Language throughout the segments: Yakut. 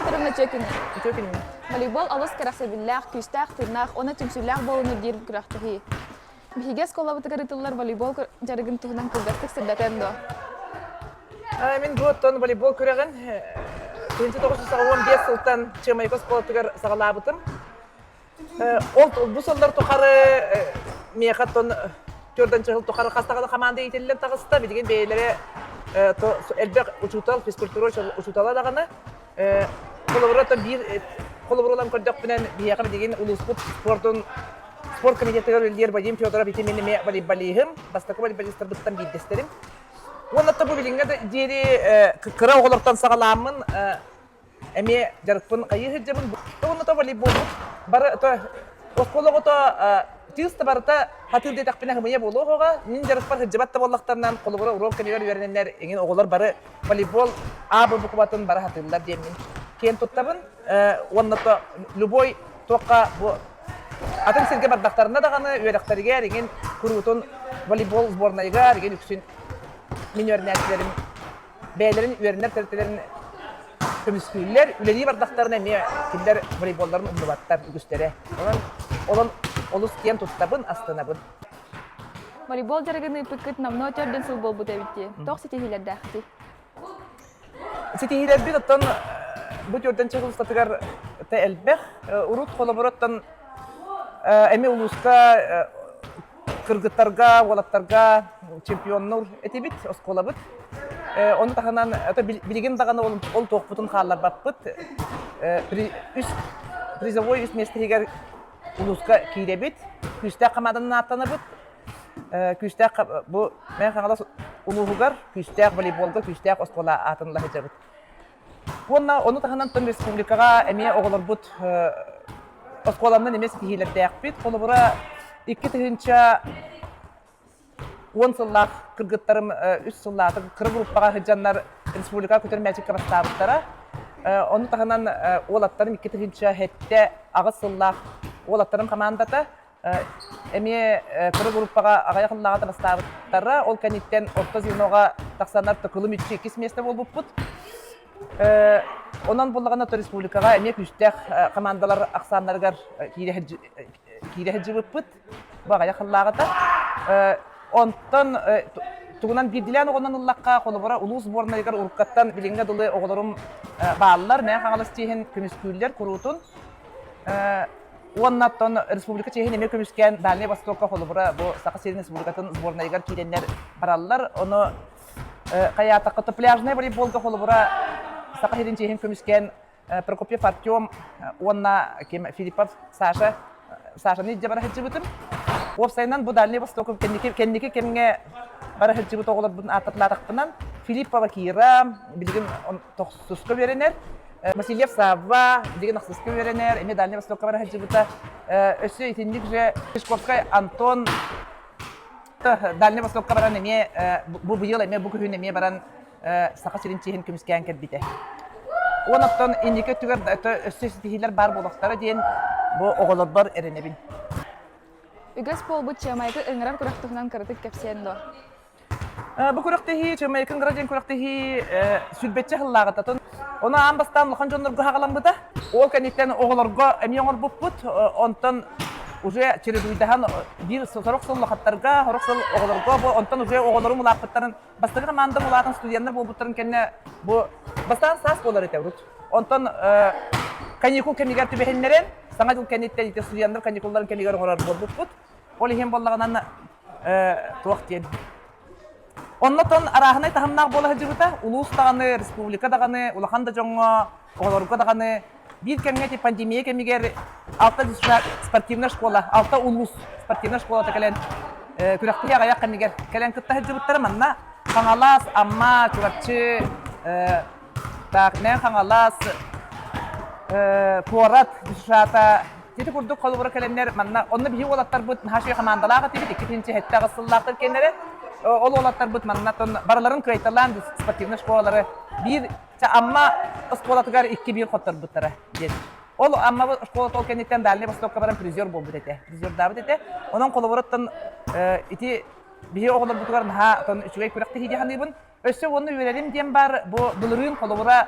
Викторовна, үтүө күнү. Үтүө күнү. Волейбол олус кэрэхсэбиллээх, күүстээх, тыыннаах уонна түмсүүлээх буолууну диир күрэхтэһии. Биһиги оскуолабытыгар ыытыллар волейбол дьарыгын туһунан кылгастык сырдатыан дуо? Мин бу оттон волейбол күрэҕин 1985 сылтан Чыамайка оскуолатыгар саҕалаабытым. Ол бу сыллар тухары миэхэ оттон төрдөн сыл тухары хас даҕаны хамаанда иитиллэн таҕыста. Билигин бэйэлэрэ элбэх учуутал, физкультура учуутала даҕаны. Холобура, оттон биир холобур ылан көрдөхпүнэн, биһиэхэ билигин улууспут спордун спорт комитетыгар үлэлиир Вадим Федоров ити мин эмиэ волейболиһым, бастакы волейболистарбыттан биирдэстэрим. Уонна бу билиҥҥэ диэри кыра оҕолортон саҕалааммын эмиэ дьарыкпын хайыы сылдьабын. Уонна волейболбут бары оскуола оҕото тыыс да барыта хатыыр диэтэхпинэ хымыйа буолуоҕа. Мин дьарыкпар сылдьыбат да буоллахтарынан, холобура уруок кэмигэр үөрэнэннэр эҥин оҕолор бары волейбол А букватын бары хатыыллар диэммин киэн туттабын. Уонна то любой туохха бу атын сиргэ бардахтарына даҕаны үөрэхтэригэр эҥин куруутун волейбол сборнайыгар эҥин үксүн мин үөрэнээччилэрим бэйэлэрин үөрэнэр тэрилтэлэрин көмүскүүллэр, үлэлии бардахтарына эмиэ кинилэр волейболларын умнубаттар үгүстэрэ. Онон онон олус киэн туттабын, астынабын. Волейбол дьарыгын ыыппыккыт номнуо төрдүн сыл буолбут эбит дии. Туох ситиһиилэрдээхтий? Ситиһиилэрбит оттон бу төрдөн сыл устатыгар элбэх. Урут холобур оттон эмиэ улууска кыргыттарга, уолаттарга чемпионнуур этибит, оскуолабыт. Ону таһынан билигин даҕаны ол туохпутун хаалларбаппыт. Үс призовой үс миэстэтигэр улууска киирэбит. Күүстээх хамаанданан ааттанабыт. Күүстээх бу Мэҥэ Хаҥалас улууһугар күүстээх волейболга күүстээх оскуола аатын ыла сылдьабыт. Уонна ону таһынан тон республикаҕа эмиэ оҕолорбут оскуоланан эмиэ ситиһиилэрдээхпит. Холобура, 2010 сыллаах кыргыттарым үс сыллаатык кыра группаҕа сылдьаннар республикаҕа көтөр мээчиккэ бастаабыттара. Ону таһынан уолаттарым 2007-8 сыллаах уолаттарым хамаандата Эмиэ кыра группаҕа аҕыйах ыллаҕа бастаабыттара. Ол кэнниттэн орто звеноҕа тахсаннар Токулум үччү иккис миэстэ буолбуппут. Онон буллаҕына республикаҕа эмиэ күүстээх командалар ахсааннарыгар киирэ сылдьыбыппыт. Бу аҕыйах ыллааҕыта. Онтон тугунан биирдилээн оҕонон ыллахха, холобура, улуус сборнайыгар уруккаттан билиҥҥэ дылы оҕолорум бааллар. Мэҥэ Хаҥалас чиэһин көмүскүүллэр куруутун. Уонна оттон республика чиэһин эмиэ көмүскээн Дальнай Востокка холобура бу Саха сирин республикатын сборнайыгар киирэннэр бараллар. Ону хайаатахха то пляжнай волейболга холобура Саха сирин чиэһин көмүскээн Прокопьев Артем уонна ким Филиппов Саша Сашаны илдьэ бара сылдьыбытым. Уопсайынан бу Дальнай Востокка кэнники, кэнники кэмҥэ бара сылдьыбыт оҕолорбун ааттатылаатахпынан Филиппова Кира билигин тохсуска үөрэнэр. Васильев Савва билигин ахсыска үөрэнэр, эмиэ Дальнай Востокка бара сылдьыбыта. Өссө итинник же Шишковскай Антон Дальнай Востокка баран эмиэ бу быйыл эмиэ бу күһүн эмиэ баран Саха сирин чиэһин көмүскээн кэлбитэ. Уон оттон инники өттүгэр өссө ситиһиилэр баар буолуохтара диэн бу оҕолорбор эрэнэбин. Үгэс буолбут Чыамайыкы ыҥырар күрэх туһунан кыратык кэпсиэн дуо? Бу күрэхтэһии, Чыамайыкы ыҥырар диэн күрэхтэһии сүүрбэччэ сыллааҕыта. Ону аан бастаан улахан дьоннорго хаҕаламмыта. Ол кэнниттэн оҕолорго эмиэ оҥорбуппут. Онтон уже чередуйдаһан биир сорох сыл улахаттарга, сорох сыл оҕолорго, бу онтон уже оҕолорум улааппыттарын бастакы хамаандам улаатан студеннар буолбуттарын кэннэ бу бастаан саас буолар этэ урут. Онтон каникул кэмигэр түбэһиннэрэн, саҥа дьыл кэнниттэн ити студеннар каникулларын кэмигэр оҥорор буолбуппут. Ол иһин буоллаҕынан туох диэн Оннотон арааһынай таһымнаах буола сылдьыбыта. Улуус даҕаны, республика даҕаны, улахан да дьоҥҥо, оҕолорго даҕаны биир кэмҥэ ити пандемия кэмигэр алта спортивная школа, алта улуус спортивная школата кэлэн күрэхтэһии аҕыйах кэмигэр кэлэн кытта сылдьыбыттара. Манна Хаҥалас, Амма, Чурапчы, так, Мэҥэ Хаҥалас, куорат дьушата ити курдук холобура кэлэннэр манна онно биһиги уолаттарбыт наһаа үчүгэй хамаандалаах этибит икки сэттэ аҕыс сыллаахтар кэннэрэ ол уолаттарбыт манна барыларын кыайталаан спортивнай школалары биир Амма оскуолатыгар 2-1 хотторбуттара диэн. Ол Амма оскуолата ол кэнниттэн Дальнай Востокка баран призер буолбут этэ. Призердаабыт этэ. Онон холобуруттан ити биһи оҕолорбутугар наһаа үчүгэй күрэхтэһии дии саныыбын. Өссө уонна үөрэрим диэн баар, бу былырыын холобура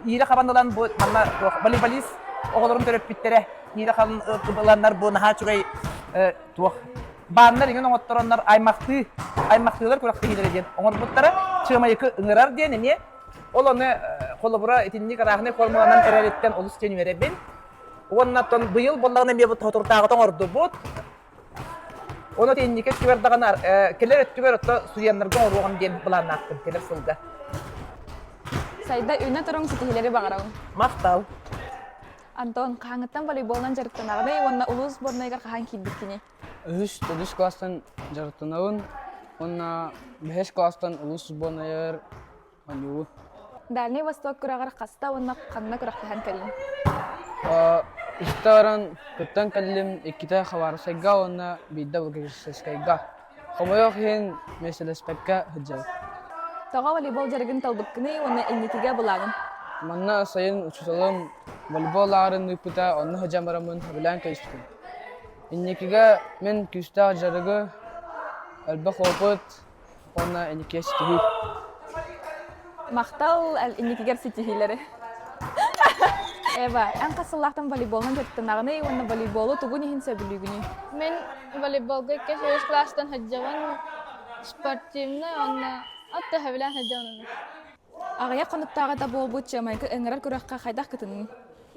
Иирэ хабан ылан бу манна туох волейболист оҕолорун төрөппүттэрэ иирэ хабан ыланнар бу наһаа үчүгэй туох бааннар иҥин оҥоттороннор аймахтыы аймахтыылар күрэхтэһиилэрэ диэн оҥорбуттара Чыамайыкы ыҥырар диэн эмиэ ол ону холобура итинник арааһынай формуланан эрэриттэн олус диэн үөрэбин уонна оттон быйыл буоллаҕына эмиэ бу соторутааҕыта оҥордубут Ону инники өттүгэр даҕаны кэлэр өттүгэр отто студеннарга оҥоруоҕум диэн былааннаахпын кэлэр сылга. Сайда үүнэ туруҥ ситиһиилэри баҕарабын. Махтал. Антон, хаһааҥҥыттан волейболунан дьарыктанаҕыный уонна улуус сборнайыгар хаһан киирбиккиний? Үһүс, төрдүс кылаастан дьарыктанабын уонна бэһис кылаастан улуус сборнайыгар оонньуубун. Дальнай Восток күрэҕэр хаста уонна ханна күрэхтэһэн кэллиҥ? Үстэ баран кыттан кэллим, иккитэ Хабаровскайга уонна биирдэ Благовещенскайга. Хомойуох иһин, миэстэлэспэккэ сылдьабын. Тоҕо волейбол дьарыгын талбыккыный уонна инникигэ былааҥын? Манна сайын учууталым волейбол лааҕырын ыыппыта, онно сылдьан бараммын сөбүлээн кэбиспитим. Инникигэ мин күүстээх дьарыгы, элбэх опыт, уонна инникигэ ситиһии. Махтал инникигэр ситиһиилэри. Эва, эн хас сыллаахтан волейболунан дьарыктанаҕыный уонна волейболу тугун иһин сөбүлүүгүнүй? Мин волейболга иккис үһүс кылаастан сылдьабын. Спортивный уонна атта сөбүлээн сылдьабын. Аҕыйах хонуктааҕыта буолбут Чыамайкы ыҥырар күрэххэ хайдах кытынныҥ?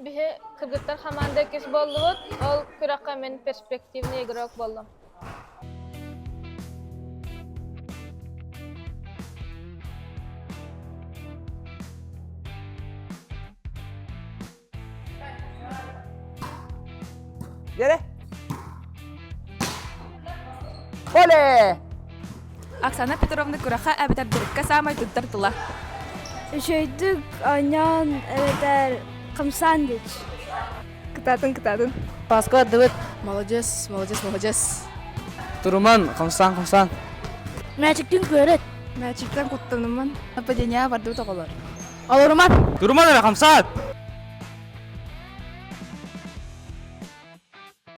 Биһи кыргыттар хамаанда иккис буоллубут. Ол күрэххэ мин перспективный игрок буоллум. Yere. Оле! Оксана Петровна күрэххэ эбэтэр дьарыкка саамай туттар тыла. Үчүгэйдик оонньоон эбэтэр хамсаан диэч. Кытаатын, кытаатын. Паска ардыбыт. Молодец, молодец, молодец. Туруман, хамсаан, хамсаан. Мээчиктин көрөт. Мээчиктен куттаныман. Нападение бардыбыт оҕолор. Олоруман. Туруман эрэ, хамсаат!